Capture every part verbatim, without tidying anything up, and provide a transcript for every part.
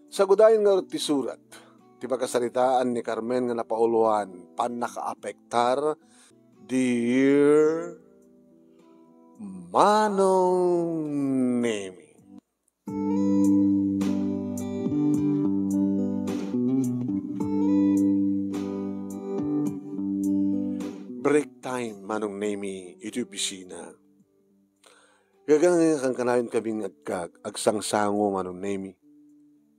Sagudayen ngarud ti surat ti pakasaritaan ni Carmen nga napauluan, Pannakaapektar, Dear Manong Nemi. Break time, Manong Nemi, iti opisina. Gaga nga kankanayon kaming agkag-, agsangsango, Manong Nemi.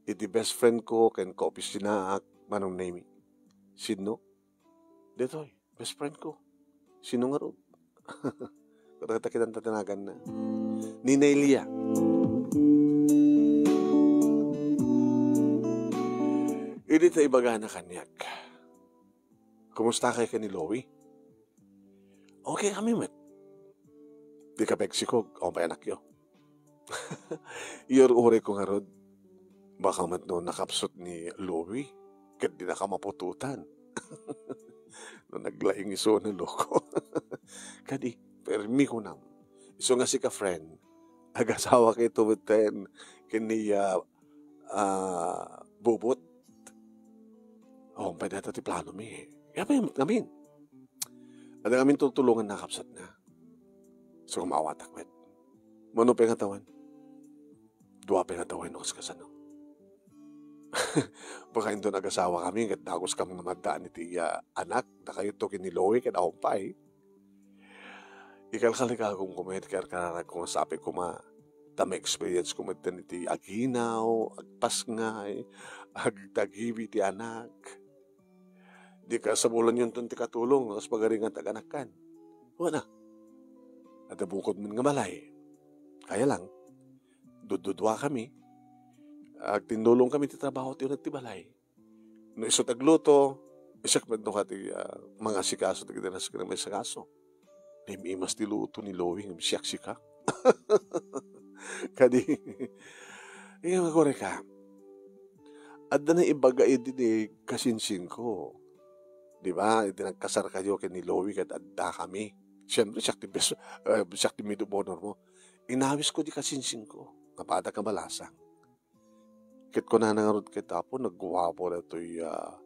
Iti best friend ko ken kaopisinaak, Manong Nemi. Sino? Detoy, best friend ko. Sino ngarud? Kada kita tinagan na. Ni Nelia. Idi ta ibagana kaniak, "Kumusta kay ken ni Louie?" "Okay kami met." "Di ka pagsikog, o, may anakyo." Iyur-uray ko ngarud. Baka met no nakapsut ni Louie, ket di na ka maputotan. No naglaing isu no loko. Kadi, permi kunam. Isu nga sika, friend, agasawa kay tumeten ken ni, ah, ah, Bubot. O, pwede ata ti plano mi. Kaya pa yung ngamin. Ada ngamin tutulungan na kapsat na. So, maawatak met. Mano pa yung atawan? Dua pa yung atawan, no, kas kasano? Baka inton agasawa kami, ket dagos kami nga maddaan iti, ah, anak, dakayo to ken ni Louie, ket awan pay. Ikalkalikagum ko met, karkararag ko nga sapay koma. Ta may experience ko met iti aginaw, agpasngay, agtagibi ti anak. Di ka sabulan yun ton ti katulong, kas pagaringan ti aganakkan. Wala. Adda bukod man nga balay. Kaya lang, dududua kami. Agtindulong kami ti trabaho ti uneg ti balay. No isu ti agluto, siak met no kadi, ah, mangasikaso dagiti nasken a maisikaso. Naim-imas ti luto ni Louie ngem siak sika. Kadi, nga kureka, adda naibaga idi ni kasinsinko. Di ba? Idi nagkasar kayo ken ni Louie ket adda kami. Siyempre, siak ti best, eh, siak ti maid of honor mo. Inawis ko di kasinsinko. Kapada ka balasang. Ket kunana ngarud ket, "Apo, nagguapo datoy, ah,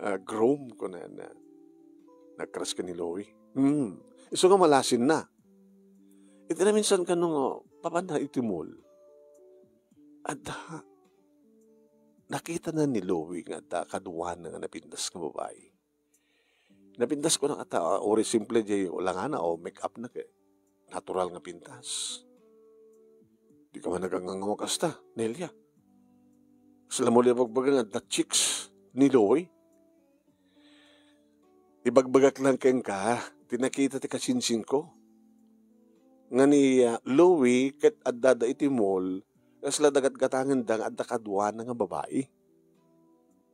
ah, groom," kunana. Nagkras ka ni Louie. Hmm. Isu nga malasin na. Iti naminsan kano nga, papanna iti mall. Adda, nakita na ni Louie nga adda kaduana nga napintas nga babai. Napintas ko na kata, ah, uri simple jay ulangana o make-up na ket natural nga pintas. Di ka man nagangangawa kasta, Nelia. Sala mo li bagbaga nga adda chicks ni Louie. Ibagbagak lang kenka, ti nakita ti kasinsinko. Nga ni, ah, Louie ket adda da iti mall, kasla dagatgatangenda nga adda kaduana nga babai.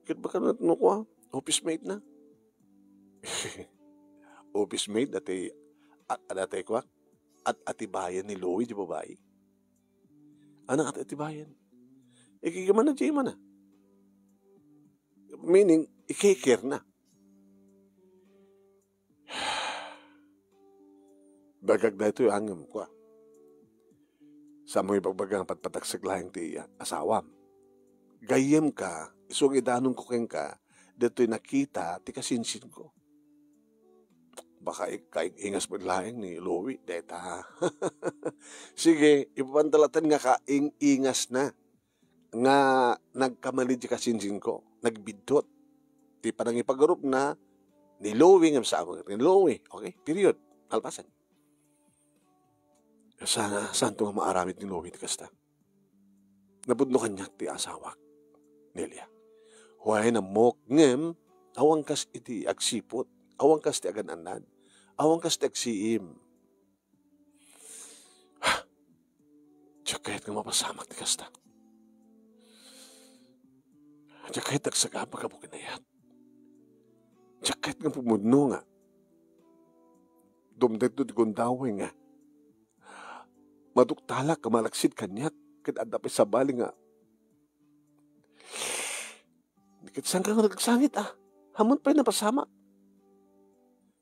Ket baka no, no kua, office mate na. Office mate, dati, a-, a-, dati kua, at atibayan ni Louie, di babai. Anang at atibayan? Ikikimana, di mana. Meaning, ikikir na. Bagag daytoy angem, kua. Sa mo ibagbaga nga patpataksek laeng ti asawam. Gayyem ka, isu nga idanonko kenka, daytoy nakita ti kasinsinko. Baka ik-, kaing-ingas met laeng ni Louie, deta. Sige, ipapantalaten nga kaing-ingas na nga nagkamali di kasinsinko, nagbiddut. Ti panangipagarupna ni Louie ngem sa ni Louie, okay? Period. Kalpasan. Sana, santo nga maaramid ni Louie ti kasta. Napudno kaniak ti asawak, Nelia. Huay nammok, ngem awan kas iti agsiput, awan kas ti agan-annad, awan kas ti agsiim. Diak kayat nga mapasamak ti kasta. Diak kayat agsagaba gapu ken ayat. Diak kayat nga pumudno nga dumdetto ti gundaway nga maduktalak nga malaksid kaniak ket adda pay sabali nga, ket saan ka nga nagsangit, ah? Ammon pay napasamak.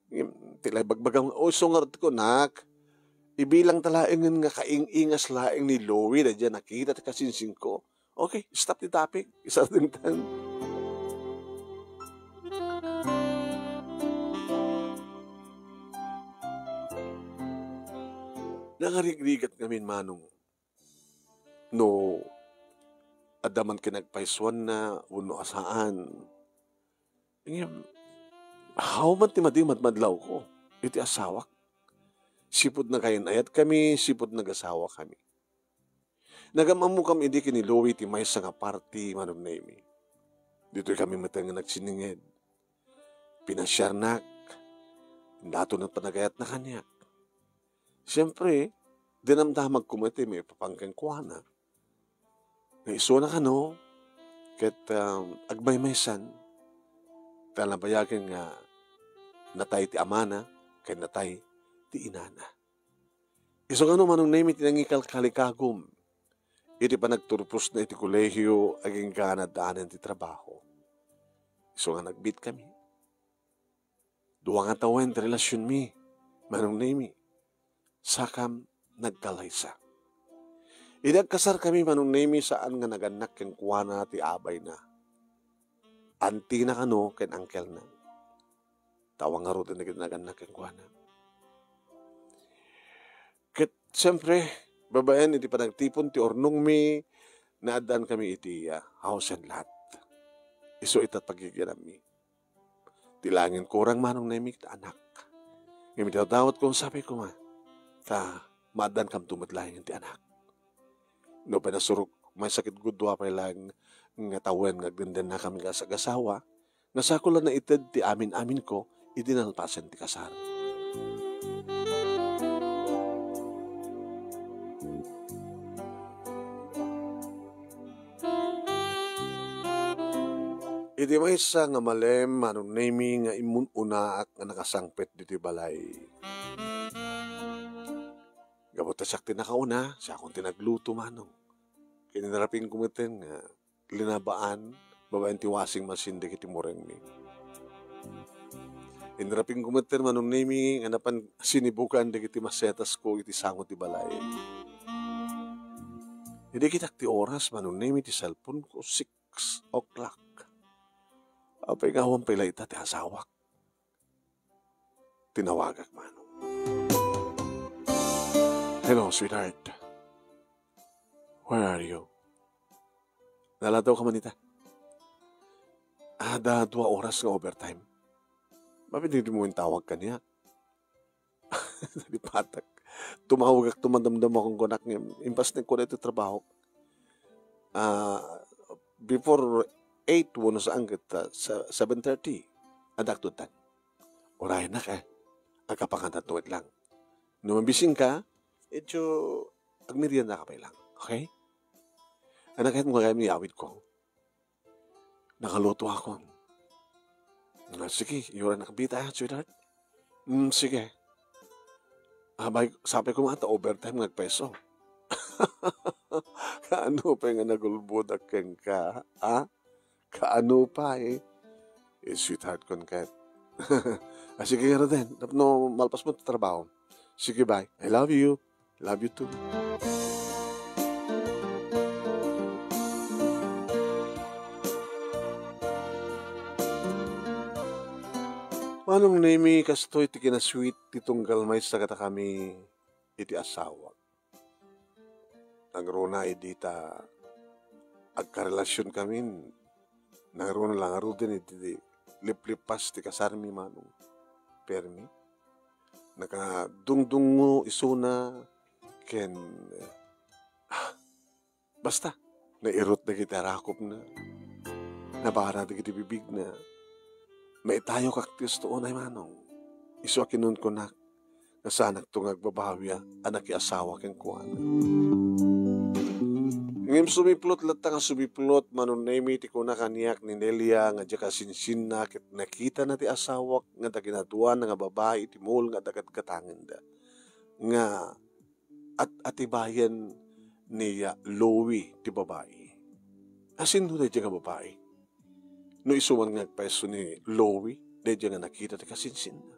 Ngem, ti la ibagbagam nga, "O, isu ngarud ko, nak. Ibilangta laengen nga kaing-ingas laeng ni Louie daydiay a nakita ti kasinsinko. Okay, stop the topic. Isardengtan. Nangarigrigat ngamin, Manong, no adda man kinagpaysuanna wenno a saan. Ngem, awan man ti madi madmadlawko iti asawak. Sipud nakain-ayatkami, sipud nagasawakami. Nagam-ammokami idi ken ni Louie ti maysa nga party, Manong Nemy. Ditoy kami met nga nagsininged. Pinasiarnak, innaton ti panagayatna kaniak. Siempre, dinamdamagko met ti maipapan kenkuana. Nga isuna kano, ket, um, agmaymaysan, ta nabayagen nga natay ti amana, ken natay ti inana. Isu kano, Manong Nemy, ti nangikalkalikagum iti panagturposna iti kolehio agingga naddaanen ti trabaho. Isu nga nagbiitkami. Dua nga tawen ti relasionmi, Manong Nemy. Sakam, nagkalaysa. Idi agkasarkami, Manong Nemy, saan nga nagannak kenkuana ti abayna. Antina kano ken angkelna. Tawa ngaruden dagiti nagannak kenkuana. Ket, siempre, babaen iti panagtipon ti urnongmi, naaddankami iti, ah, house and lot. Isu ita ti pagyagyannakmi. Ti laengen kurang, Manong Nemy, ti anak. Ngem iti dawdawatko, sapay koma, ta maaddankamto met laengen ti anak. Nupay nasurok, maysa ket dua pay laeng nga tawen nga agdendennakami nga ag-asawa, nga sakol a naited ti amin-aminko idi nalpasen ti kasar. Iti maysa nga malem, Manong Nemy, nga immun-unaak nga nakasangpet ditoy balay. Gapu ta siak ti nakauna, siakon ti nagluto, Manong. Ket inrapingko metten nga linabaan babaen ti washing machine dagiti murengmi. Inrapingko metten, Manong Nemy, nga napan sinibukan dagiti masetasko iti sango ti balay. Idi kitak ti oras, Manong Nemy, ti cellphone ko, six o'clock. Apay nga awan pay la ita ti asawak. Tinawagak, Manong. "Hello, sweetheart. Where are you? Naladaw ka man ita? Adda dua oras nga overtime. Mapinigdimo intawag kaniak?" Nalipatak. Tumawagak, tumadamdama, kunkunak nga impas na ko na iti trabaho. Ah, before eight, wano saan ket, ah, sa-, seven thirty, adda agtudtan. Urayennak, eh. Agkapangantan tuwid lang. No mabising ka, ityo agmerienda ka pay lang. Okay? Anak, kayat mo kaya may awid ko? Nakaluto ako. Ah, sige, iyuran na kabita, sweetheart. Mm, sige. Abay, sapay koma ta overtime nga agpeso. Kaano pay nga nagulbodak kenka, ha? Kaano pay? Eh, sweetheart, kon ket. Ah, sige nga, Roden. Tapno malpas mo ti trabaho. Sige, bye. I love you. Love you too. Manong Nemy, kastoy ti kinasweet ti tunggal maysa kadakami iti asawak. Nangruna idi ta agkarelasionkamin, nangruna la ngaruden iti liplipas ti kasarmi, Manong. Permi. Nakadungdungngo isuna ken, ah, basta, nairut dagiti arakupna, nabara dagiti bibigna. Maitayokak ti usto unay, Manong. Isu a kinunkunak, nga saanakto nga agbabawi a nakiasawa kenkuana. Ngem sumiplot latta nga sumiplot, Manong Nemy, ti kuna kaniak ni Nelia nga diak asinsinna ket nakitana ti asawak nga dagiti dua nga babai iti mall nga adda gatgatangenda. Nga at-atibayen ni, ah, Louie ti babai. Asino daydiay nga babai? No isu man nga agpayso ni Louie, daydiay nga nakita ti kasinsinna.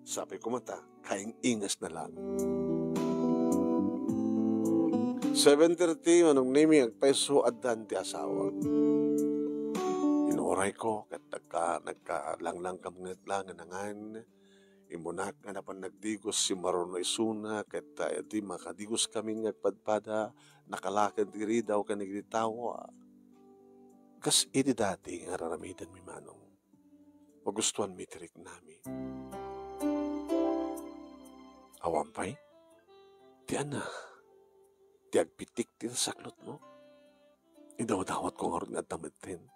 Sabi ko mata, kaing-ingas na lang. Seven thirty, Manong Nemi, agpayso, addan ti asawa. Inuray ko, ket nagka-, nagkalanglang kami nga langan. Immunak nga napan nagdigos si Maruno isuna, ket, ah, di makadigoskami nga agpadpada, nakalaken ti ridaw ken igitawa. Kas idi dati nga raramidenmi, Manong. Magustuanmi ti riknami. Awan pay? Ti ana, ti agpitik ti saklotmo? Idawdawatko ngarud nga adda metten.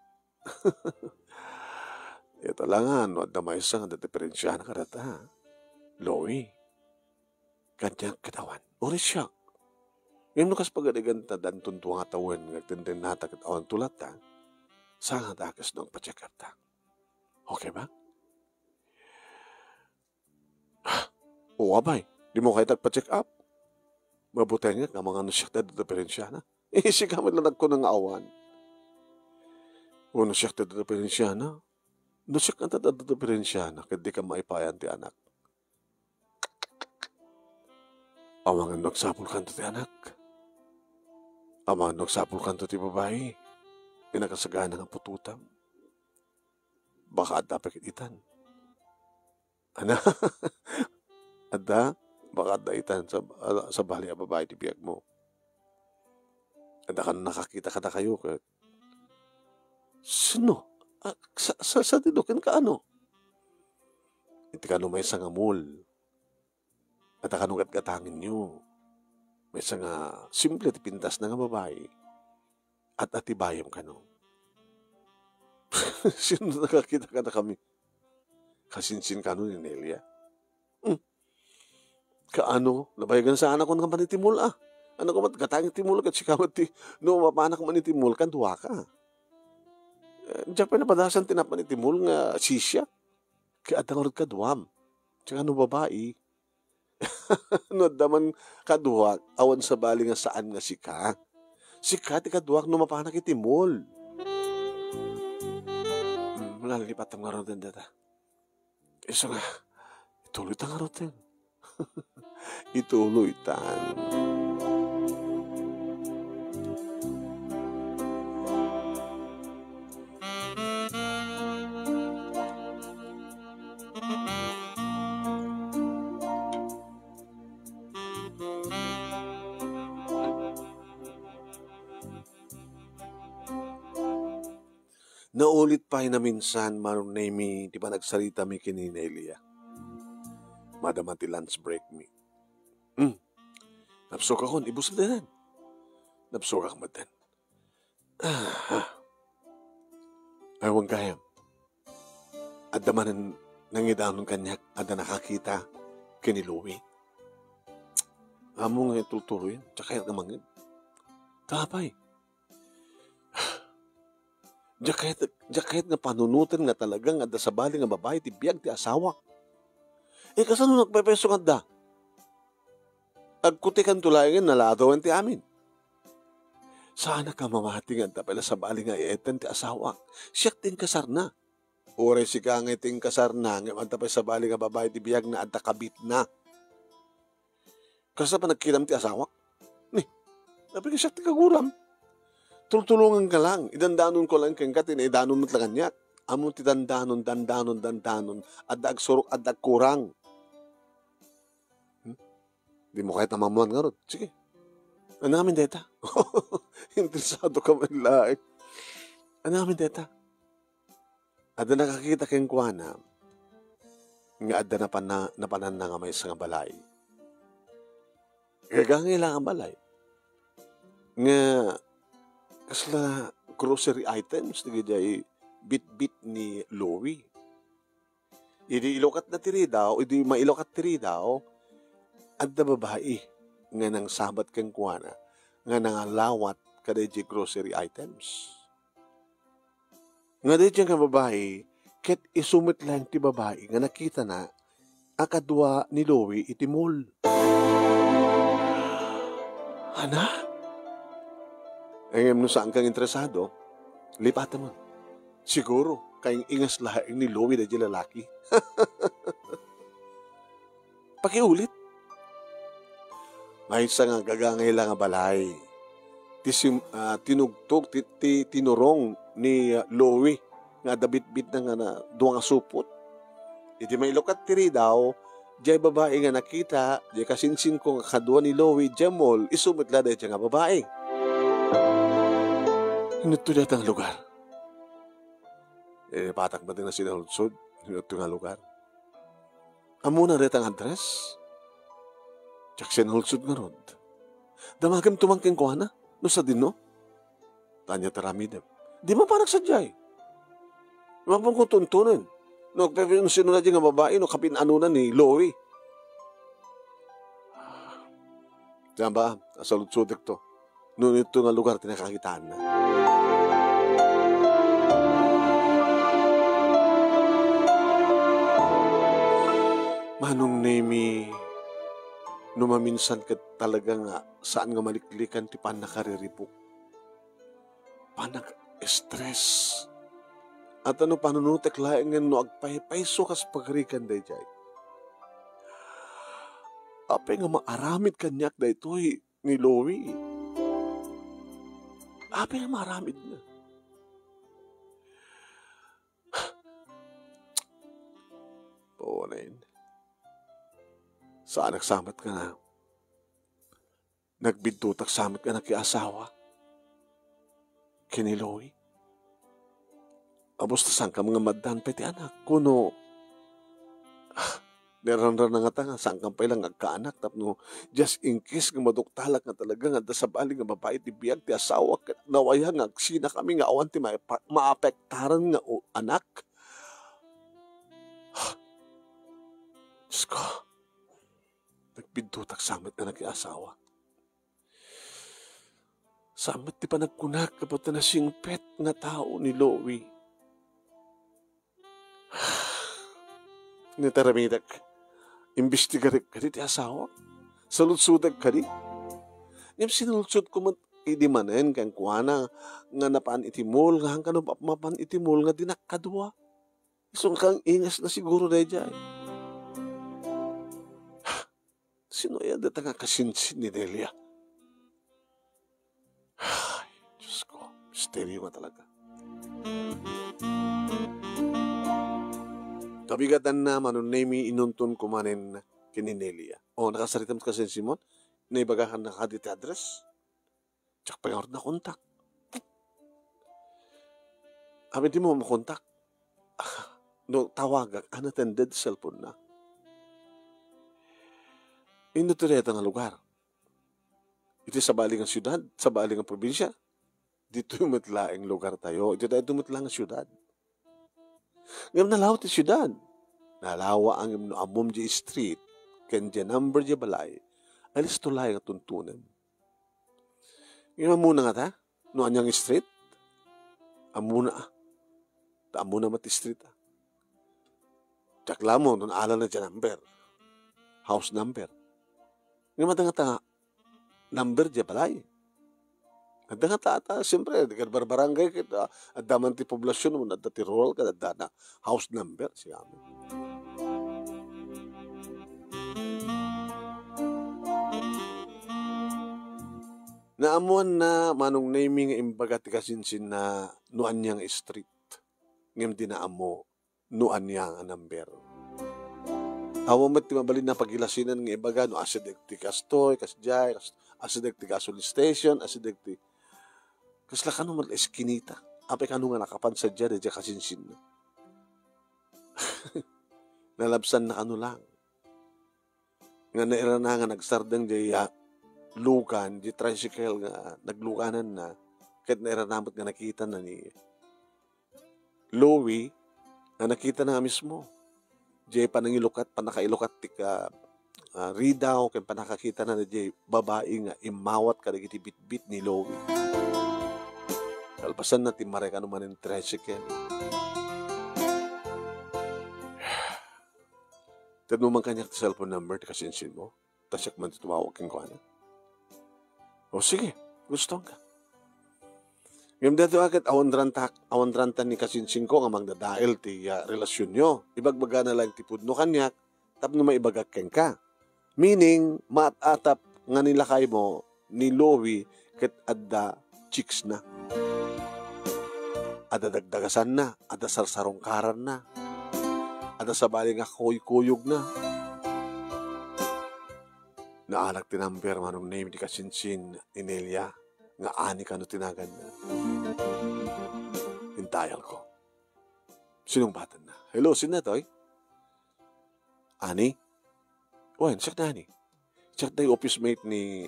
Ita la nga no adda maysa nga adda diperensiana kadata, Louie. Kaniak ket awan. Uray siak. Ngem no kas pagarigan ta danton dua nga tawen nga agtendennata ket awan tulatta, saan nga dakes no agpa-check up ta. Okay ba? Ah, o, abay, dimo kayat agpa-check up? Mabutengek nga amangan no siak ti adda diperensiana. Eh, sika met la nagkuna nga awan. O, no siak ti adda diperensiana? No siak nga adda diperensiana, ket dika maipayan ti anak. Amangan no agsapulkanto ti anak. Amangan no agsapulkanto ti babai. Nga nakasagana nga putotam. Baka adda pay ket itan. Ana? Adda? Baka adda itan sa, sabali a babai ti biagmo. Adda kano nakakita kadakayo ket, "Sino? Ah, sa, sa, sadino? Ken kaano?" Iti kano maysa nga mall. Adda kano gatgatangenyo. Maysa nga simple ti pintasna nga babai. At atibayem kano. Sino nakakita kadakami? Kasinsin kano ni Nelia? Hmm. Kaano? Nabayagan saan ako nga maniti mall, ah. Ano ka mat-, gatang iti mall, ket sika met ti, no mapanak maniti mall, kaduaka. Eh, diak pay napadasan ti napan iti mall nga sisiak. Ket adda ngarud kaduam. Tsaka no babai. No adda man kaduak, awan sabali nga saan nga sika. Sika ti kaduak no mapanak iti mall. Hmm, malalipatam ngarud data. Isu nga, ituloy ta ngarud. Ituloy ta. Naulit pay naminsan, Manong Nemi, ti panagsaritami ken ni Nelia. Madama ti lunch break mi. Hmm. Napsukakon, ibus metten. Napsukak metten. Ah, ah. Awan gayam. Adda manen nangidanon kaniak, adda nakakita ken ni Louie. Ammom nga itultuloyen, diak kayat nga mangngeg. Apay, diak kayat, diak kayat nga panunoten nga talaga nga adda sabali nga babai ti biag ti asawak. Eh, kasano nagpaypayso nga adda? Agkutikanto laengen naladawen ti amin. Saanak a mamati nga adda pay la sabali nga ay-ayetten ti asawak. Siak ti inkasarna. Uray sika nga ti inkasarna, ngem adda pay sabali nga babai ti biagna, adda kabitna. Kasla panagkitam ti asawak? Ni, apay nga siak ti kaguram. Tultulonganka lang, idandanonko lang kenka ti naidanon met la kaniak. Ammom ti dandanon, dandanon, dandanon, adda agsurok, adda agkurang. Hmm? Dimo kayat a mammuan ngarud? Sige. Anamin dayta. Interesado ka man laeng. Anamin dayta. Adda nakakita kenkuana nga adda napana-, napananna nga maysa nga balay. Gagangay la nga balay. Nga kasla grocery items dagiti bitbit ni Louie. Idi ilukatna ti ridaw, idi mailukat ti ridaw, adda babai nga nangsabat kenkuana nga nangalawat kadaydi grocery items. Nga daydi nga babai, ket isu met laeng ti babai nga nakitana a kadua ni Louie iti mall. Ana? Ngem no saan kang interesado, lipatem. Siguro, kaing-ingas laeng ni Louie daydi lalaki. Pakiulit. Maysa nga gagangay la nga balay ti sim-, ah, tinugtog ti, ti tinurong ni, ah, Louie nga adda bitbitna nga na, dua nga supot. Idi mailukat ti ridaw, diay babai nga nakita, diay kasinsinko nga kadua ni Louie, diay mall, isu met la daydiay nga babai. Inutto dayta nga lugar. Eh, batak ba din na sinaludsod? Inutto nga lugar. Ammona dayta nga address? Diak sinulsod ngarud. Damagem to man kenkuana, no sadino? Tanya taramidem. Di mapanak sadiay. Mapang ko tuntunen. No, agpipinunsinunan di nga babai, no, kapin-anona ni Louie. Diyan ba? Asaludsodek to. No, ito nga lugar ti nakakitaanna. Manong Nemi, no maminsan ket talaga nga saan nga maliklikan ti pannakariribuk, pannak-stress. At ano panunutek laeng no agpaypayso kas pagarigan daydiay. Apay nga maaramid kaniak daytoy ni Louie? Apay nga maaramidna? Punayen. Saanak sa met nga na. Nagbiddutak sa met nga nakiasawa ken ni Louie. Abus ta saankam nga maddaan pay ti anak, kuno, ah, naranran na ngata nga saankam pay lang agkaanak tapno just in case nga maduktalak nga talaga nga adda sabali nga babai ti biag ti asawak ket nawaya nga agsinakami nga awan ti maipa-, maapektaran nga u-, anak. Ah, Diyos ko. Nagbiddutak sa met nga nakiasawa. Sa met ti panagkunak gapu ta nasingpet nga tao ni Louie. Nitaramidek. Imbestigarek kadi ti asawa? Saludsodek kadi? Ngem sinulsodko met idi manen kenkuana nga napan iti mall, nga hankano mapan iti mall nga dinak kadua. Isu nga kang ingas na siguro daydiay. Sino aya dayta nga kasinsin ni Nelia? Ay, Diyos ko, misteryo nga talaga. Kabigatanna, Manong Nemi, inunton ko manen ken ni Nelia. O, nakasaritam kasinsin mo? Naibagakan na kadi ti address? Diak pay ngarud nakontak. Apay di mo makontak? Ah, no tawagak, unattended ti cellphone na. Inno ti dayta nga lugar? Iti sabali nga siudad, sabali nga probinsia? Ditoy met laeng lugar tayo. Iti daytoy met laeng siudad. Ngem nalawa ti siudad. Nalawa a ngem no ammom diay street, ken diay number diay balay, alisto laeng a tuntunem. Ngem ammona ngata, no ania nga street? Ammona, a. Ta ammona met ti street, a. Diak la ammo no naalana diay number. House number. Ngem adda ngata number diay balay. Adda ngata, ta, siyempre, di kad barbarangay ket, ah, adda man ti poblasion, wenno adda ti rural, ket adda na house number, siya. Naammoanna, Manong Nemi, nga imbaga ti kasinsinna no ania nga street. Ngem di naammo no ania nga number. Awan met ti mabalinna pagilasinan nga ibaga no asideg ti kastoy, kasdiay, kas-, asideg ti gasoline station, asideg ti kasla kano met la eskinita. Apay kano nga nakapan sadiay daydiay kasinsinna. Nalabsanna kano lang. Nga nairana nga nagsardeng diay, ah, lugan, diay tricycle nga naglugananna, ket nairana met nga nakitana ni Louie, nga nakitana nga mismo. Diay panangilukat, pannakailukat ti ka-, ah, ridaw, ken pannakakitana diay babai nga immawat kadagiti bitbit ni Louie. Kalpasanna, timmaray kano manen tricycle. Tedmo man kaniak ti cellphone number ti kasinsin mo. Ta siak man ti tumawag kenkuana. O sige, gusto ka. Ngem daytoy a ket awan ranta, awan ranta ni kasinsinko nga mangdadael ti, ah, relasionyo. Ibagbagana laeng ti pudno kaniak tapno maibagak kenka. Meaning, maat-atap nga ni lakaymo, ni Louie, ket adda chicks na. Adda dagdagasanna, adda sarsarungkaranna, adda sabali nga kuykuyogna. Naalak ti number, Manong Name, ti kasinsin ni Nelia, nga Ani kano ti naganna. In-dial ko. Sinungbatanna. "Hello, sino daytoy?" "Ani?" "Wen, siak ni Ani. Siak ti office mate ni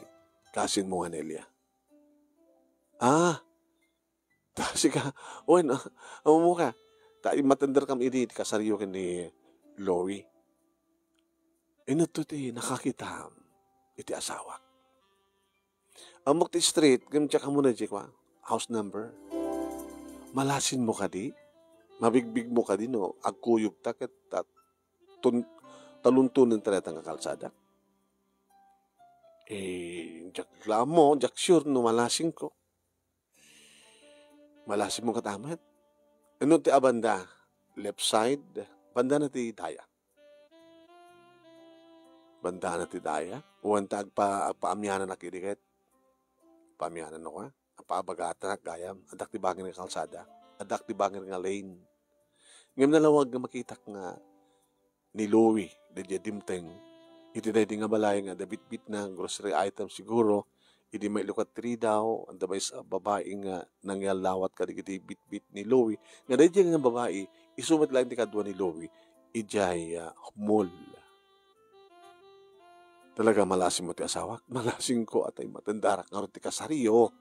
cousin mo nga Nelia." "Ah, ta sika. Wen, ah, ammo ka. Ta matenderkam idi ti kasariyo ken ni Louie. Inutto ti nakakitam iti asawak. Ammok ti street, ngem diak ammo daydi kua, house number. Malasinmo kadi? Mabigbigmo kadi no agkuyogta ket ta-, tun-, taluntonen ta dayta nga kalsada?" "Eh, diak la ammo, diak sure no malasinko." "Malasinmo kadi met? Inno ti a banda, left side, bandana ti daya." "Bandana ti daya? Wen ta agpa-, agpaamiananak idi ket?" "Paamianannak kua? Agpaabagatanak gayam. Addak ti bangir nga kalsada. Addak ti bangir nga lane. Ngem nalawag nga makitak nga ni Louie, daydiay dimteng iti daydi nga balay nga adda bitbitna, grocery item siguro, idi mailukat ti ridaw, adda maysa a babai nga nangyallawat kadagiti bitbit ni Louie, nga daydiay nga babai, isu met laeng ti kadua ni Louie, idiay, ah, mall." "Talaga, malasinmo ti asawak?" "Malasinko, atay matendarak ngarud ti kasariyo.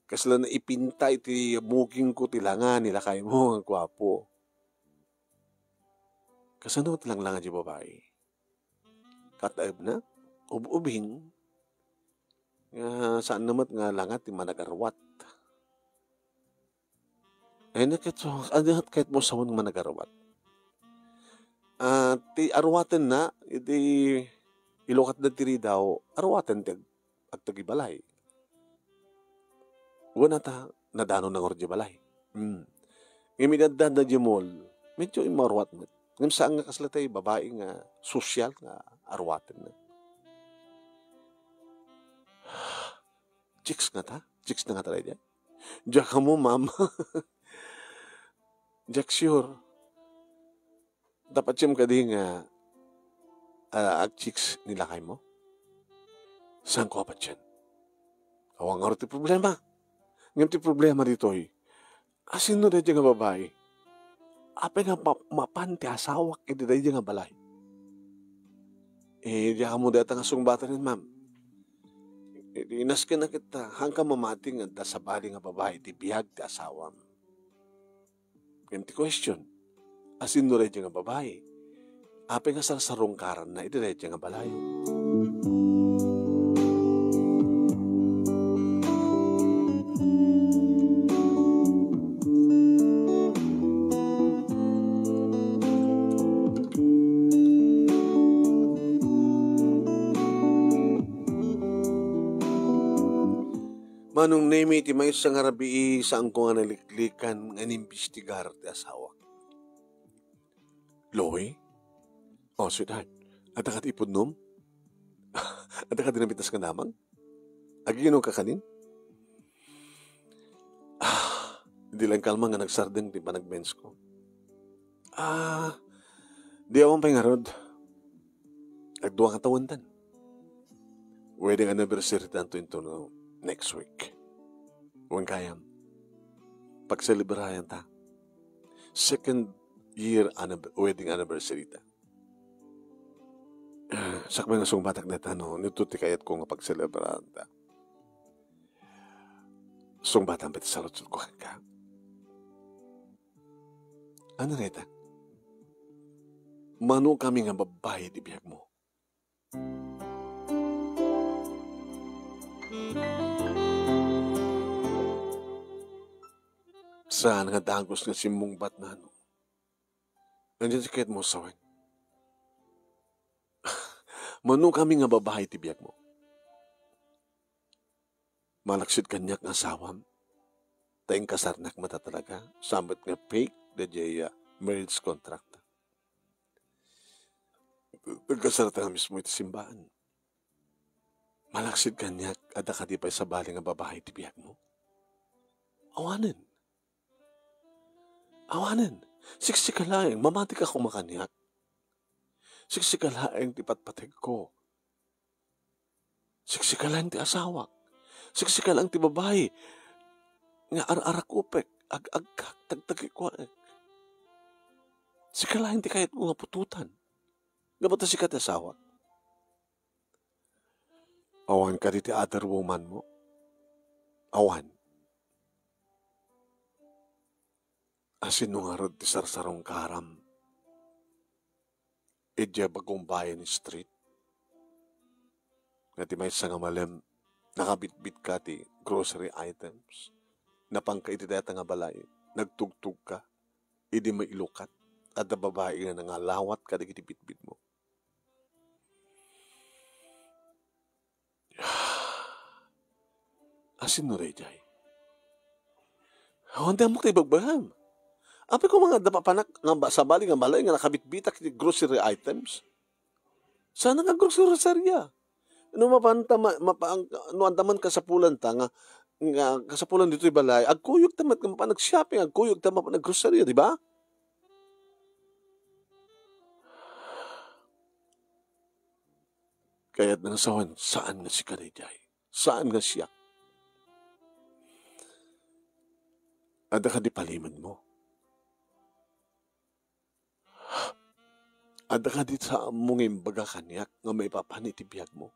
Kasla naipinta iti bukingko ti langa ni lakaymo nga guapo." "Kasano ti langlanga diay babai? Kataebna? Ub-ubing? Nga saanna met nga langa ti managarwat?" "Ay, na ket, ania kayatmo sawen nga managarwat?" "Ah, ti arwatenna, iti ilukatda ti ridaw, arwaten ti ag-, agtag ibalay. Wen, ata, nadanonna ngarud diay balay. Hmm. Ngem idi adda diay mall, medyo immarwat met. Ngem saan nga kasla tay babai nga sosyal nga arwatenna." "Chicks ngata? Chicks na ngata daydiay?" "Diak ammo, ma'am. Diak sure. Ta patiem kadi nga, ah, agchicks ni lakaymo?" "Saanko a patien. Awan ngarud ti problema. Ngem ti problema ditoy, asino daydiay nga babai? Apay nga ma-, mapan ti asawak iti daydiay nga balay?" "Eh, diak ammo dayta nga sungbatanen, ma'am. Eh, di nasken a ket, ah, haanka mamati nga adda sabali nga babai ti biag ti asawam. Ngem ti question, asino daydiay nga babai? Apay nga sarsarungkaranna iti daydiay nga balay?" Manong Nemi, ti maysa nga rabii, saanko nga naliklikan nga inimbestigar ti asawak. Louie? Oh, sweetheart, adda kadi ipudnom? Adda kadi nabitas nga damag? Agiinom ka kanin? Ah, di lang kalma nga nagsardeng ti panagbensko. Ah, di awan pay ngarud. Agdua nga tawentan. Wedding anniversary tanto into no next week. Wen gayam, pagselebrayanta. Second year annib-, wedding anniversary ta. Ah, sakbay nga sungbatak dayta, no, nito ti kayatko nga pagselebraranta. Sungbatam pay ti saludsodko kenka. Ania dayta? Mano kami nga babbai ti biagmo? Saan nga dagus nga simmungbat nano? Ania ti kayatmo sawen? Mano kami nga babbai ti biagmo? Malaksid kaniak nga asawam, ta inkasarnak met a talaga, saan met nga fake daydiay, ah, marriage contract. Nagkasarata nga mismo iti simbaan. Malaksid kaniak, adda kadi pay sabali nga babai iti biagmo? Awanen. Awanen. Siksika laeng, mamatika koma kaniak. Siksika laeng ti patpategko. Siksika laeng ti asawak. Siksika laeng ti babai nga ar-arakupek, ag-agkak, tagtagikuaek. Sika laeng ti kayatko nga putotan. Gapu ta sika ti asawak. Awan kadi ti other woman mo? Awan. Asino ngarud ti sarsarungkaram idiay Bagumbayan Street? Nga ti maysa nga malem, nakabitbit ka ti grocery items. Napanka iti dayta nga balay, nagtugtog ka, idi mailukat, adda babai nga nangalawat kadagiti bitbit mo. Asino daydiay? Awan ti ammok ti ibagbagam. Apay koma nga adda papanak nga ba-, sabali nga balay nga nakabitbitak iti grocery items? Saan nga grocery? No mapanta ma-, mapa-, no adda man kasapulanta nga, nga kasapulan ditoy balay, agkuyogta met nga mapan nag-shopping, agkuyogta mapan nag-grocery, di ba? Kayat nga sawen, saan nga sika daydiay? Saan nga siak? Adda kadi palimed mo? Adda kadi saanmo nga imbaga kaniak nga maipapan iti biag mo?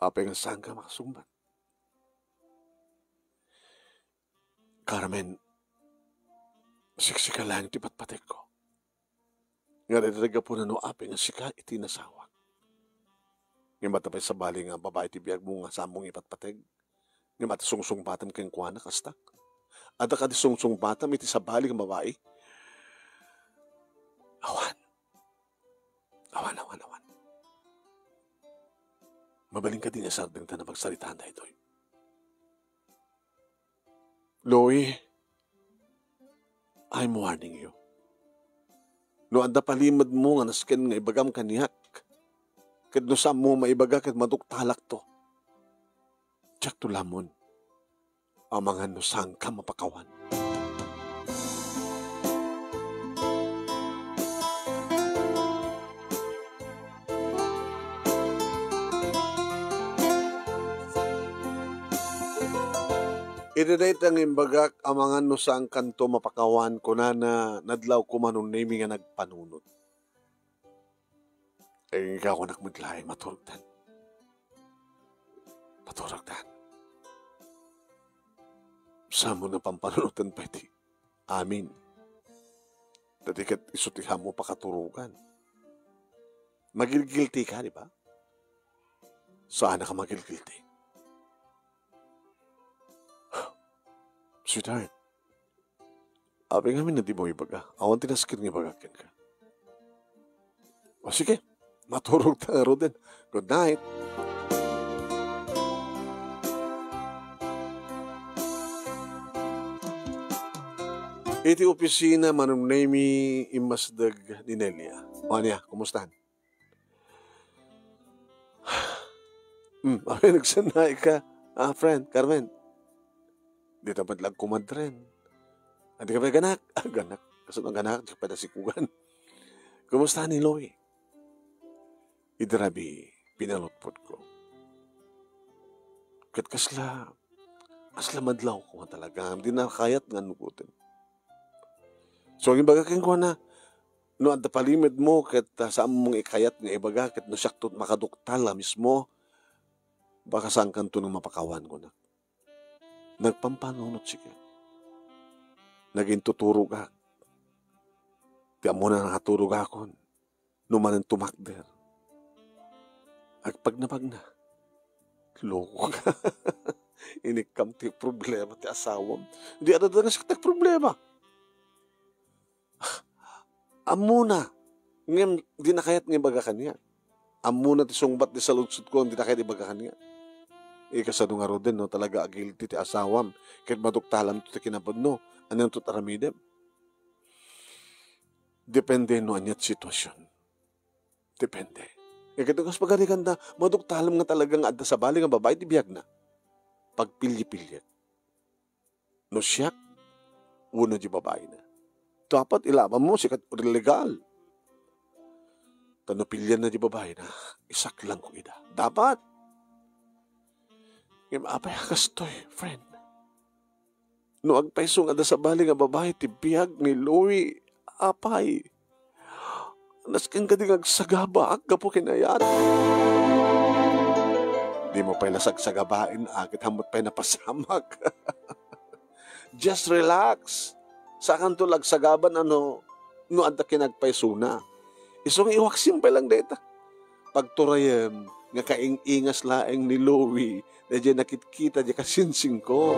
Apay nga saanka makasungbat? Carmen, siksika laeng ti patpategko. Nga dayta ti gapuna no apay nga sika iti nasawak. Ngem adda pay sabali nga babai ti biagmo nga saanmo nga ipatpateg. Ngem adda sungsungbatam kenkuana, kasta? Adda kadi sungsungbatam iti sabali nga babai? Awan. Awan, awan, awan. Mabalin kadi nga sardengta nga pagsaritaan daytoy? Louie, I'm warning you. No adda palimedmo nga nasken nga ibagam kaniak, ket no saanmo maibaga ket maduktalakto, diakto lammon amangan no saanka mapakawan. Iti dayta nga imbagak, amangan no saankanto mapakawan, kunana, nadlawko man unaymi nga nagpanunot. Ay, ikaw, anak, met laeng, maturogtan. Maturogtan. Saanmo nga pampanunoten pay ti amin. Daydi ket isu ti saanmo pakaturogan. Magilgilti ka, di ba? Saanka magilgilti. Sweetheart, apay ngamin a dimo ibaga? Awan ti nasken nga ibagak kenka. O sige, maturogta ngaruden. Good night. Iti opisina, Manong Nemy, immasdeg ni Nelia. O ania, kumustahan? Hmm, apay nagsannaika, ah, friend, Carmen? Dita met la agkumadren. Adda ka pay ganak? Ah, ganak. Kasano nga ganak? Di ka pay nasikugan. Kumusta ni Louie? Idi rabii, pinalutpotko. Ket kasla, kasla madlawko nga talaga. Di na kayat nga nugoten. So, agimbaga kenkuana, no adda palimedmo ket, ah, saanmo nga ikayat nga ibaga ket no siakto makaduktal a mismo, baka saankanto nga mapakawan, kunak. Nagpampanunot sika. Nagintuturogak. Ti ammona nga naturogakon, no manen tumakder. Agpagnapagna. Loko ka. Inikkam ti problema ti asawam. Di adda nga siak ti problema. Ammona, ngem di na kayat nga ibaga kaniak. Ammona ti sungbat ti saludsodko, di na kayat ibaga kaniak. Eh, kasano ngaruden no talaga a guilty ti asawam ket maduktalamto ti kinapudno? Ananto ti aramidem? Depende no ania ti situasion. Depende. Eh, ket kas pagarigan da, maduktalam nga talaga nga adda sabali nga babai ti biagna. Pagpilipiliek. No siak, wenno di babaina. Dapat ilabanmo, sikat, legal. Ta no pilianna di babaina, isaklang ko ida. Dapat. Ngem apay a kastoy, friend? No agpayso nga adda sabali nga babai ti biag ni Louie, apay? Nasken kadi nga agsagabaak gapu ken ayat. Dimo pay la sagsagabaen, a, ket ammot pay napasamak. Just relax. Sakanto la agsagaba no, no adda kinappaysona. Isu nga iwaksim pay lang dayta. Pagturayem nga kaing-ingas laeng ni Louie daydiay nakitkita diay kasingsingko.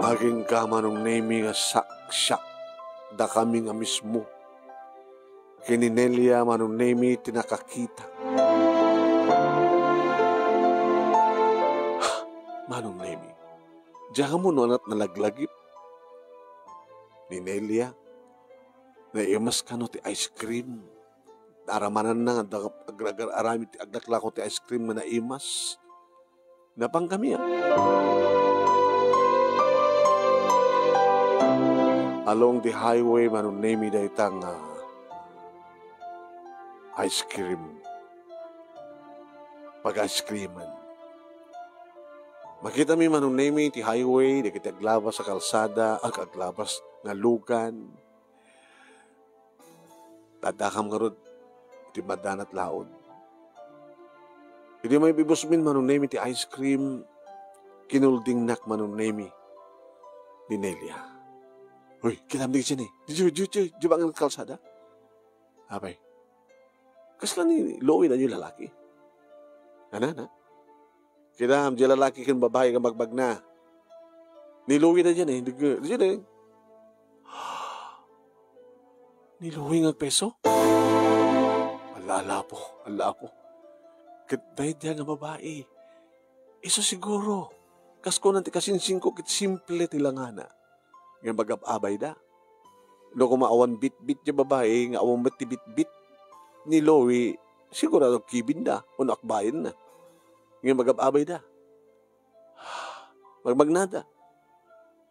Agingga, Manong Nemy, nga saksiak dakami nga mismo ken ni Nelia, Manong Nemy, ti nakakita. Manong Nemy, diak ammo no ania ti nalaglagip ni Nelia. Naimas kano ti ice cream. Aramananna nga adda agragar-aramid ti aglaklako ti ice cream nga naimas. Napankami, a. Along the highway, Manong Nemy, dayta nga ice cream. Pag-ice creaman. Makitami, Manong Nemy, ti highway, dagiti aglabas a kalsada, ag-, aglabas nga lugan. Addakam ngarud iti madanat laud. Idi maibibusmin, Manong Nemy, ti ice cream, kinuldingnak, Manong Nemy, ni Nelia. Hoy, kitam dagiti ni. Diyo, diyo, diyo, diyo ba nga kalsada? Apay. Kasla ni Louie daydiay lalaki? Ana, na? Kitam, diay lalaki ken babai nga bagbagna. Ni Louie daydiay, eh. Digi, digi, eh. Ni Louie nga agpayso? Ala, ala, Apo, ala, Apo. Ket daydiay nga babai. Isu siguro. Kas kunan ti kasingsingko ket simple ti langana. Ngem agab-abayda. No koma awan bitbit ti babai nga awan met ti bitbit ni Louie, sigurado kibinda wenno akbayenna. Ngem agab-abayda. Magmagnada.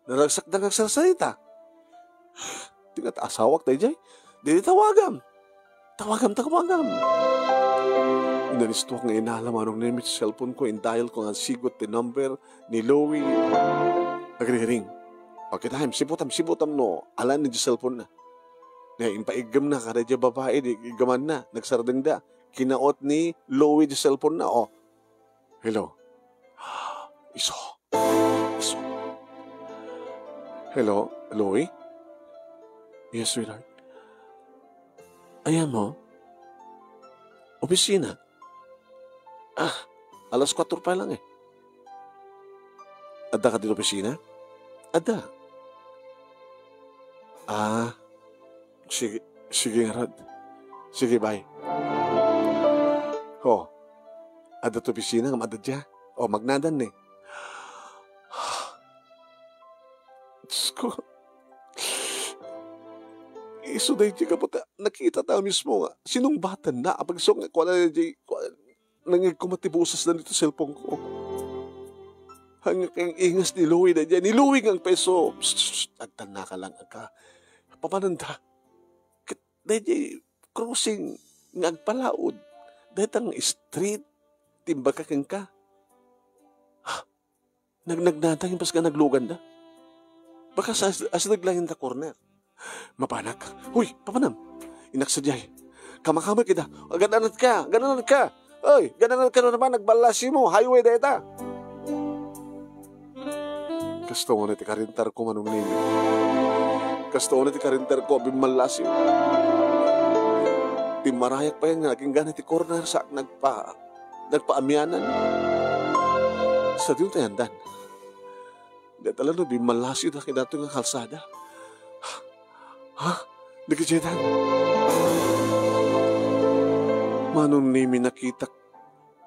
Naragsakda nga agsarsarita. Di nga ta asawak daydiay. Didi tawagam. Tawagam, tawagam. Nanistuak nga inala, Manong Nemy, ti cellphone ko, indial ko nga sigut ti number ni Louie. Nagriring. Okay time, sibutam, sibutam no, alan ni di cellphone na. Nga impaiggem na, kada di babae, di iggaman na, nagsardeng da. Kinaot ni Louie di cellphone na, oh. Hello. Isu. Isu. Hello, Louie? Yes, sweetheart. Ayan mo? Opisina? Ah, alas kuwatro pa lang eh. Adda ka dito opisina? Adda. Ah, sige, sige ngarud. Sige, bye. Oh, adda to opisina nga madadya. Oh, magnadan ni. Diyos ko. Isu daydi kapot, nakita ta mismo nga. Sinungbatan na, apagso nga, kuwan na daydi, kuwan, nangigkumat ti boses na dito cellphone ko. Hanggang ingas ni Louie na dyan. Ni Louie nga ang peso. Psst, psst, psst, agtan na ka lang, agka. Papananda. Ket daydi crossing nga agpalaod. Dayta nga street. Timbaka kenka. Nagnagnatang impas nga nagluganda. Baka sa as, as naglain ta corner. Mapanak. Huy, papanam. Inak sadiay. Kamakamay kita. Agananat ka. Agananat ka. Oy, agananat ka na naman. Nagbalasi mo. Highway deta. Kasto nga ti karintar ko, Manong Nini. Kasto nga ti karintar ko, bimmalasi. Timmarayak pa yan nga. Aking gana ti corner sa nagpa nagpaamianan. Sa diyo tayo andan. Deta la no, bimmalasi da kay dato nga kalsada. Ha? Dagiti Jedan, Manong Nemi, nakitak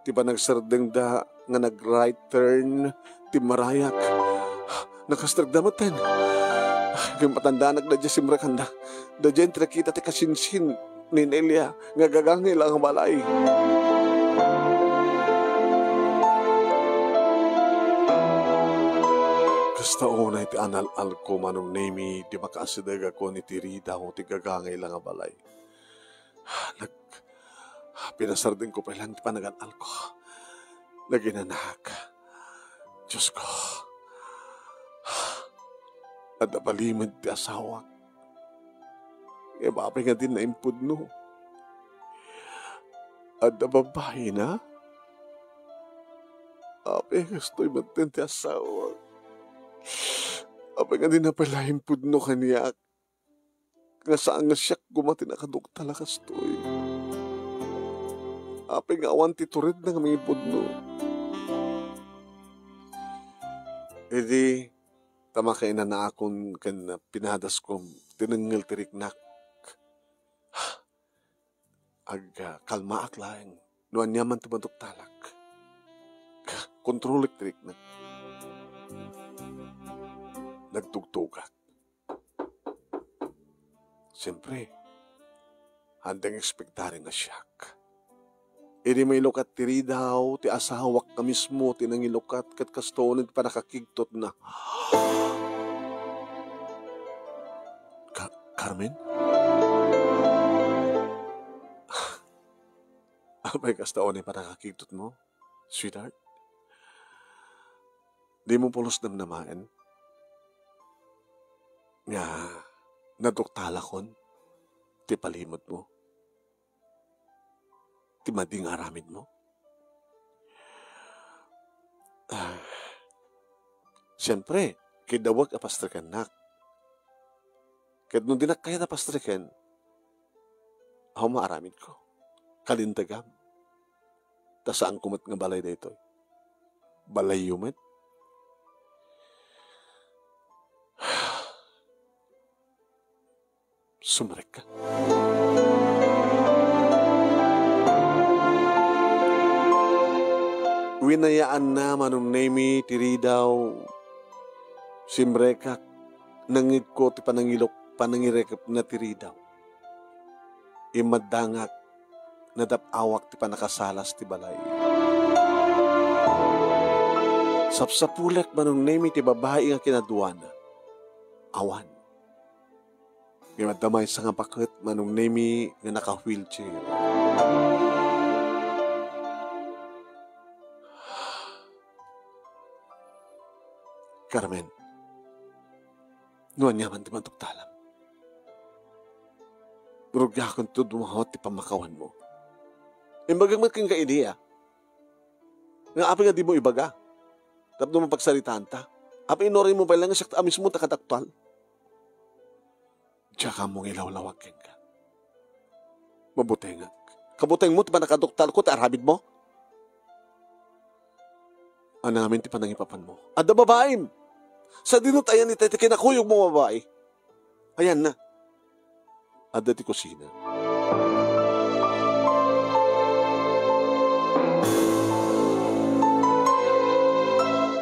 ti panagsardengda nga nag-right turn ti marayak. Nakastrekda metten. Ngem matandanak daydiay simrekanda. Daydiay ti nakita ti kasinsin ni Nelia nga agagangay la nga balay. Kasta unay ti anal-alko, Manong Nemi, di makaasideg a kun iti ridaw ti agagangay la nga balay. Nag-, pinasardengko pay lang ti panagan-alko. Naginanak. Diosko. Adda palimed ti asawak. Ngem apay nga di naimpudno? Adda babaina? Apay nga kastoy metten ti asawak? Apay nga di na pay la impudno kaniak? Nga saan nga siak koma ti nakaduktal a kastoy. Apay nga awan ti turedna nga mangipudno. Idi, ta makainanaakon ken pinadaskom, tinengngel ti riknak. Ag, ah, kalmaak laeng no aniaman ti maduktalak. Kontrolek ti riknak. Nagtugtugak. Siempre, haandak nga ekspektaren a siak. Idi mailukat ti ridaw, ti asawak nga mismo ti nangilukat ket kastonen ti pannakakigtotna. Ka-, Carmen? Apay kasta unay pannakakigtotmo, sweetheart? Dimo pulos namnamaen nga naduktalakon ti palimedmo, ti madi nga aramidmo? Ah, siempre, kiddawek a pastrekennak. Ket no dinak kayat a pastreken, awan maaramidko. Kalintagam. Ta saanko met nga balay daytoy. Balayyo met. Sumrekka. Winayaanna, Manong Nemi, ti ridaw. Simrekak, nangngegko ti panangilok-, panangirekepna ti ridaw. Immaddangak, nadap-awak ti pannakasalas ti balay. Sapsapulek, Manong Nemi, ti babai nga kinaduana. Awan. Ngem adda maysa nga baket, Manong Nemi, nga naka-wheelchair. Carmen, no aniaman ti maduktalam, rugiakonto dumawat ti pammakawanmo. Imbagak met kenka idi, a, nga apay nga dimo ibaga tapno mapagsaritaanta? Apay inuray mo pay laeng nga siak a mismo ti nakadaktal? Diak ammo nga ilawlawag kenka. Mabutengak. Kabutengmo ti pannakaduktalko ti aramidmo? Ania ngamin ti panangipapanmo? Adda babaim! Sadino ti ayan itay ti kinakuyogmo a babai? Ayanna. Adda ti kusina.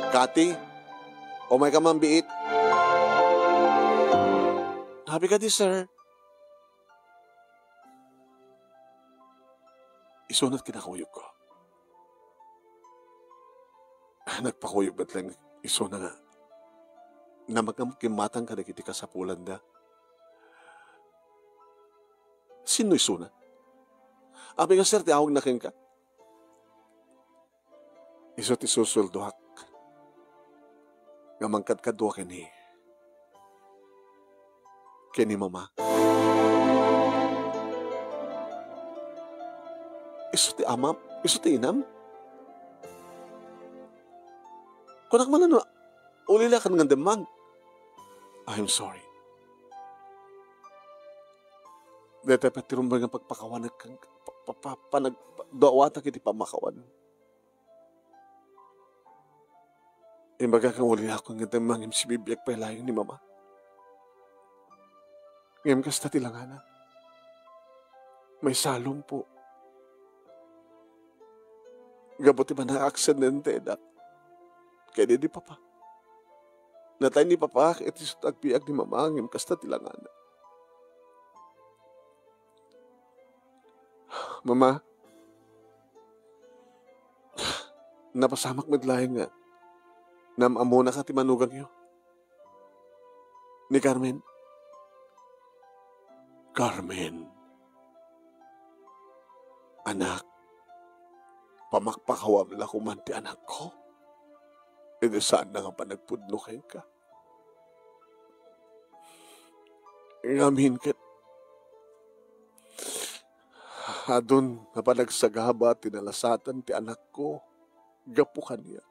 Kati, umayka man biit. Happy ka di, sir. Isuna ti kinakuyogko. Nagpakuyog met laeng isuna nga namagam kimmatang kadagiti kasapulanda. Sinno isuna? Apay nga, sir, ti awagna kenka? Isu ti susueldoak nga mangkadkadua ken ni, ken ni Mama. Isu ti amam? Isu ti inam? Kunak man no ulila kan nga demmag. I'm sorry. Dayta pay ti rumbeng nga pagpakawanak ken pa-, pa-, pa-, panag-, pa-, dawatak iti pammakawan. Imbagak nga uliakon nga demmag ngem sibibiag pay laeng ni Mama. Ngem kasta ti langana. Maysa a lumpo. Gapu ti panakaaksidente, Dak. Ken ni Papa. Natay ni Papa ket isu ti agbiag ni Mama, ngem kasta ti langana. Mama, napasamak met laeng nga naam-ammonaka ti manugangyo. Ni Carmen. Carmen. Anak, pamakpakawam la koman ti anakko. Idi saanna nga panagpudno kenka. Ngamin ket adun nga panagsagaba ti nalasatan ti anakko gapu kaniak.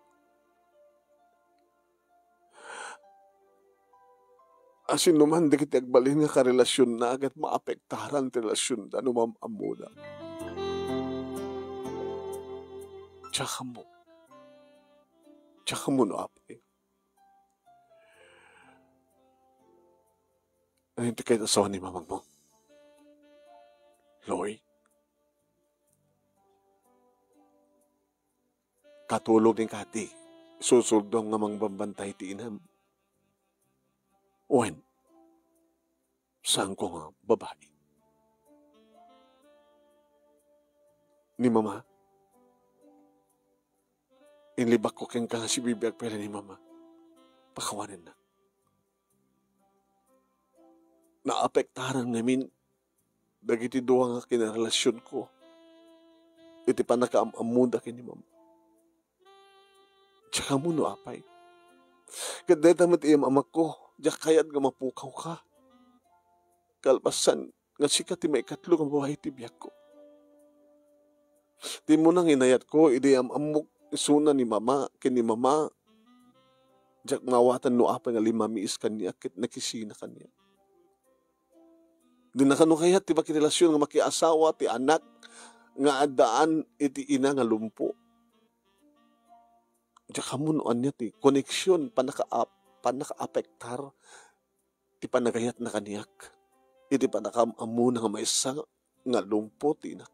Asinoman dagiti agbalin nga karelasionna ket maapektaran ti relasionda no maam-ammona. Diak ammo. Diak ammo no apay. Ania ti kayat asawa ni mamangmo? Loy? Katulong ni Kati, susuldom nga mangbambantay ti inam. Wen, saanko nga babai. Ni Mama, inlibakko kenka nga sibibiag pay la ni Mama. Pakawanennak. Naapektaran ngamin dagiti dua nga kinarelasionko iti pannakaam-ammoda ken ni Mama. Diak ammo no apay. Ket dayta met iyam-amakko, diak kayat nga mapukawka. Kalpasan nga sika ti maikatlo nga babai ti biagko. Ti immuna nga inayatko, idi am-ammok isuna ni Mama ken ni Mama, diak maawatan no apay nga limmamiis kaniak ket nakisina kaniak. Di na kano kayat ti makirelasion nga makiasawa ti anak nga addaan iti ina nga lumpo. Diak ammo no ania ti koneksion, pannakaap-, pannakaapektar ti panagayatna kaniak iti pannakaam-ammona nga maysa nga lumpo ti inak.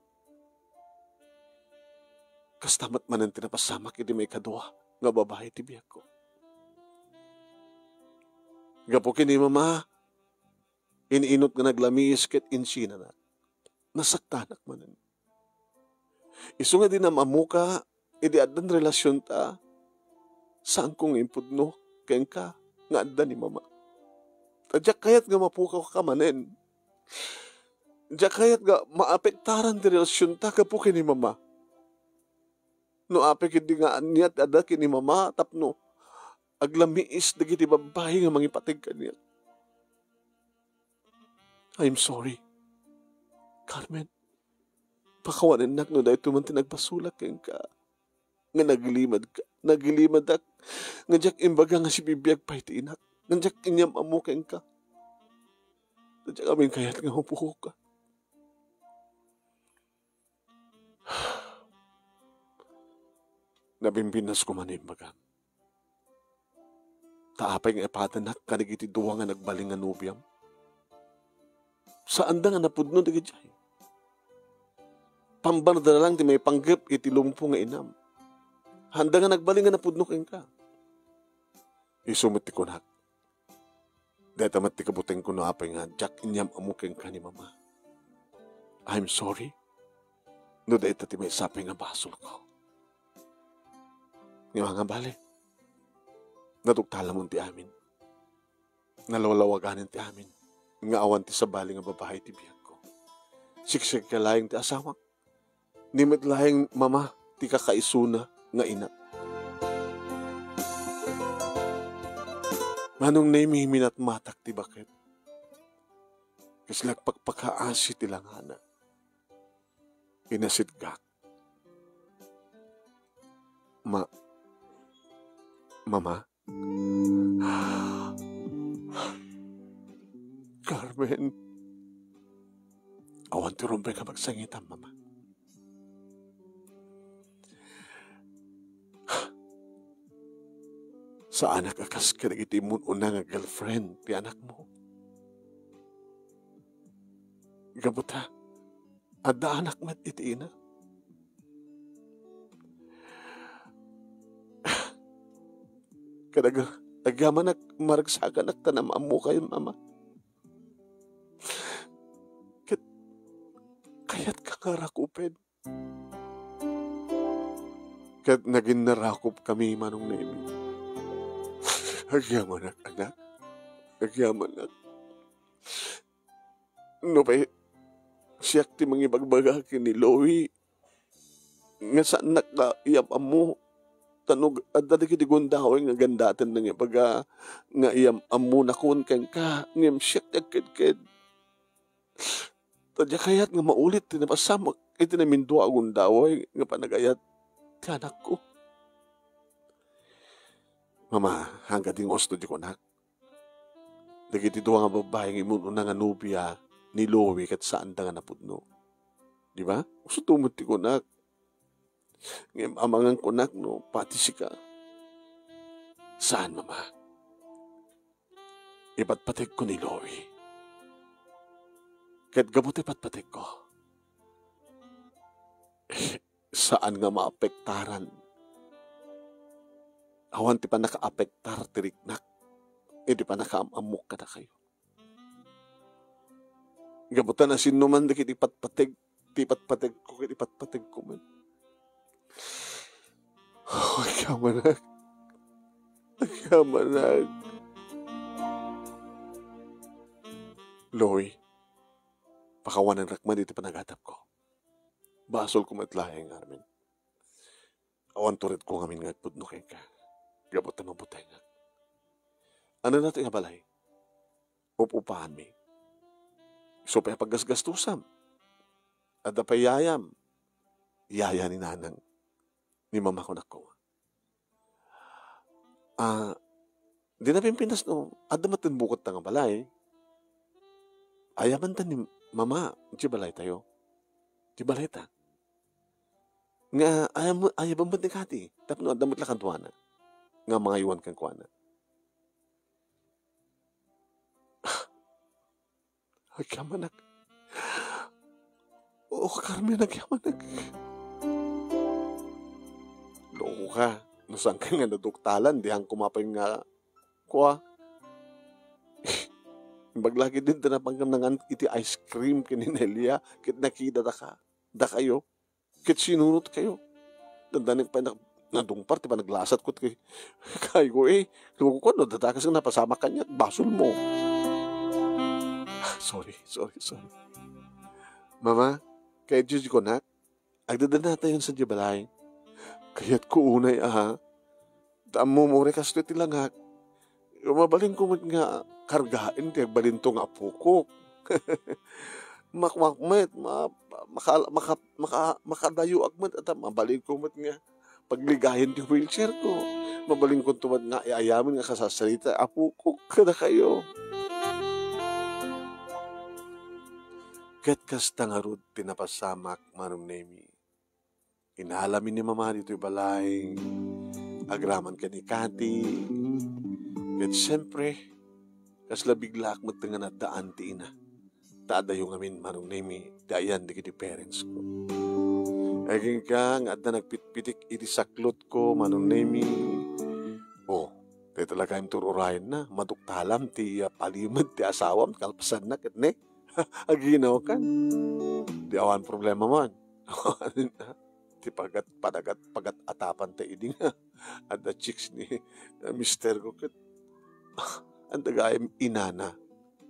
Kasta met manen ti napasamak iti maikadua nga babai ti biagko. Gapu ken ni Mama, in-inut nga naglamiis ket insinanak. Nasaktanak manen. Isu nga idi nam-ammoka, idi addan relasionta, saanko nga impudno kenka nga adda ni Mama. Ta diak kayat nga mapukawka manen. Diak kayat nga maapektaran ti relasionta gapu ken ni Mama. No apay ketdi nga ania ti adda ken ni Mama tapno aglamiis dagiti babbai nga mangipateg kaniak. I'm sorry. Carmen, pakawanennak no daytoy man ti nagbasolak kenka. Nga naglimadka, naglimadak, nga diak imbaga nga sibibiag pay ti inak, nga diak inyam-ammo kenka. Ta diak amin kayat nga mapukaw. Nabimbinnasko man imbagam. Ta apay nga ipadanak kadagiti dua nga nagbalin nga nobiam? Saanda nga napudno dagiti ay. Pambarda lang ti maipanggep iti lumpo nga inam. Handa nga nagbalin nga napudno kenka. Isu met ti kunak. Dayta met ti kabutengko no apay nga diak inyam-ammo kenka ni Mama. I'm sorry no dayta ti maysa pay nga basolko. Nga nga bale, naduktalamon ti amin. Nalawlawaganen ti amin nga awan ti sabali nga babai ti biagko. Siksika laeng ti asawak. Ni met laeng Mama ti kakaisuna nga ina. Manong naymi minatmatak ti baket. Kasla agpakpakaasi ti langana. Inasitgak. Ma-, Mama? Carmen, awan ti rumbeng a pagsangitam, Mama. Saanak a kas kadagiti immun-una nga girlfriend ti anakmo. Gapu ta, adda anak met iti ina. Ket ag-, agyamanak, maragsakanak ta naam-ammokayon, Mama. Ket kayatka nga rakupen. Ket nagin narakupkami, Manong Nemi. Agyamanak, anak. Agyamanak. Nupay siak ti mangibagbaga ken ni Louie nga saannak nga iyam-ammo, ta no adda dagiti gundaway nga gandaten nangibaga nga iyam-ammonakon kenka, ngem siak ti agkedked. Ta diak kayat nga maulit ti napasamak iti namindua a gundaway nga panagayat ti anakko. Mama, angga dingos no di kunak. Dagiti dua nga babbai nga imun-una nga nobia ni Louie ket saanda nga napudno. Di ba? Usto met ti kunak. Ngem amangan kunak no pati sika. Saan, Mama. Ipatpategko ni Louie. Ket gapu ti patpategko, saan nga maapektaran. Awan ti pannakaapektar ti riknak iti pannakaam-ammok kadakayo. Gapu ta nasinno man dagiti patpateg, ti patpategko ket ipatpategko met. Agyamanak. Agyamanak. Louie, pakawanenrak met iti panagadapko. Basolko met laeng, Armin. Awan turedko ngamin nga agpudno kenka. Gapu ta mabutengak. Ania daytoy nga balay? Up-upaanmi. Isu pay a paggasgastusam. Adda pay yayam. Yaya ni nanang. Ni mama, kunakko. Ah, di napimpinas no adda met ti bukutta nga balay. Ayamantan ni mama ti balaytayo. Ti balayta. Nga ayam-, ayaban met ni Kati tapno adda met la kenkuana nga mangaywan kenkuana. Agyamanak. Oo, Carmen, agyamanak. Loko ka. No saan ka nga naduktalan, dihan ko mapan nga kua. Imbag la ket dida napan nga nangan iti ice cream ken ni Nelia, ket nakita daka, dakayo. Ket sinunotkayo. Dandanek pay nak-, nadungpar ti panaglasatko ket kayko, eh. Loko ko, no, dadakas nga napasamak kaniak, basolmo. Sorry, sorry, sorry. Mama, kayatyo ti kunak, agdadannatayon sadiay balay. Kayatko unay a Ta ammom uray kastoy ti langak. Mabalinko met nga kargaen ti agbalinto nga apokok. Makmak met, ma-, maka-, maka-, maka-, makadayoak met, ta mabalinko met nga pagligayen ti wheelchair ko. Mabalinko met nga ay-ayamen nga kasasarita apokok kadakayo. Ket kasta ngarud ti napasamak, Manong Nemi. Inalami ni Mama ditoy balay. Agraman ken ni Kati. Ket siempre, kasla biglaak met nga naddaan ti ina. Ta addayo ngamin, Manong Nemi, ti ayan dagiti parents ko. Agingga nga adda nagpitpitik iti saklot ko, Manong Nemi. Oh, dayta la kayam tur-urayenna, maduktalam ti, ah, palimed ti asawam, kalpasanna ket ne. Aginaw kan. Di awan problema man. Ti pagat-, panagat-, pagat-atapan ta idi nga adda chicks ni, eh, mister ko ket, ah, anda gayam inana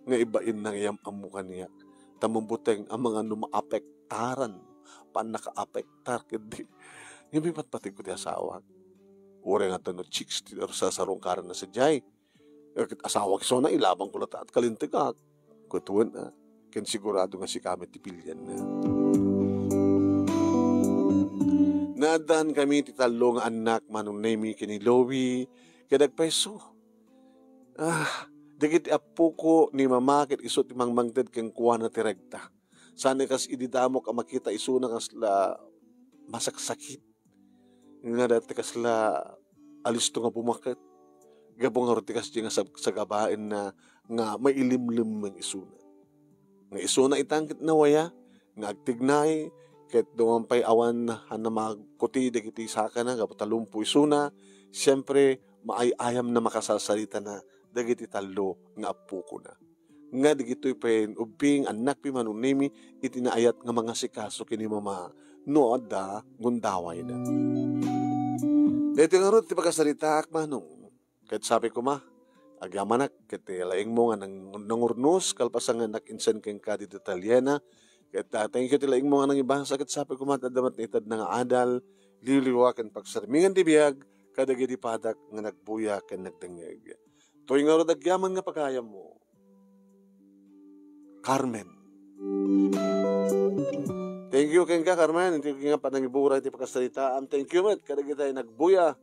nga ibain na nga iyam-ammo kaniak. Ta mabuteng a mangano maapektaran, pannakaapektar ket di. Nga mipatpategko ti asawak. Uray nga adda no chicks ti sarsarungkaranna sadiay. Ket asawak isuna, ilabangko latta ti kalintegak. Ket wen, ah, ken sigurado nga sika met ti pilianna. Naaddankami ti tallo nga annak, Manong Nemi ken ni Louie, ket agpayso. Ah, dagiti appoko ni Mama ket isu ti mangmangted kenkuana ti regta. Saan a kas idi damok a makita isuna kasla masaksakit. Nga dayta kasla alisto nga bumaket. Gapu ngarud ti kasdi nga sab-, sagabaenna nga mailimlemmeng isuna. nga isuna itan ket nawaya, nga agtignay, ket duman pay awan a namagkuti dagiti sakana gapu ta lumpo isuna, siempre, maay-ayamna makasarsaritana dagiti tallo nga appokona. Nga dagitoy pay ubbing, annak pay manunimi iti naayat nga mangasikaso ken ni mama no adda gundawayda. Daytoy ngarud ti pakasaritaak, manong. Ket sabi koma, agyamanak, ket ti laingmo nga nang-, nangurnos, kalpasan nga annak insen kenka ditoy talliena, ket, ah, thank you ti laingmo nga nangibasa, ket sabi koma, adda met itedna nga adal, liwliwa ken pagsarmingan ti biag, kadagiti padak nga nagbuya ken nagdengngeg. Toy ngarud agyaman nga pagayammo, Carmen. Thank you kenka, Carmen. Thank you nga panangibura iti pakasaritaam. Thank you met kadagiti nagbuya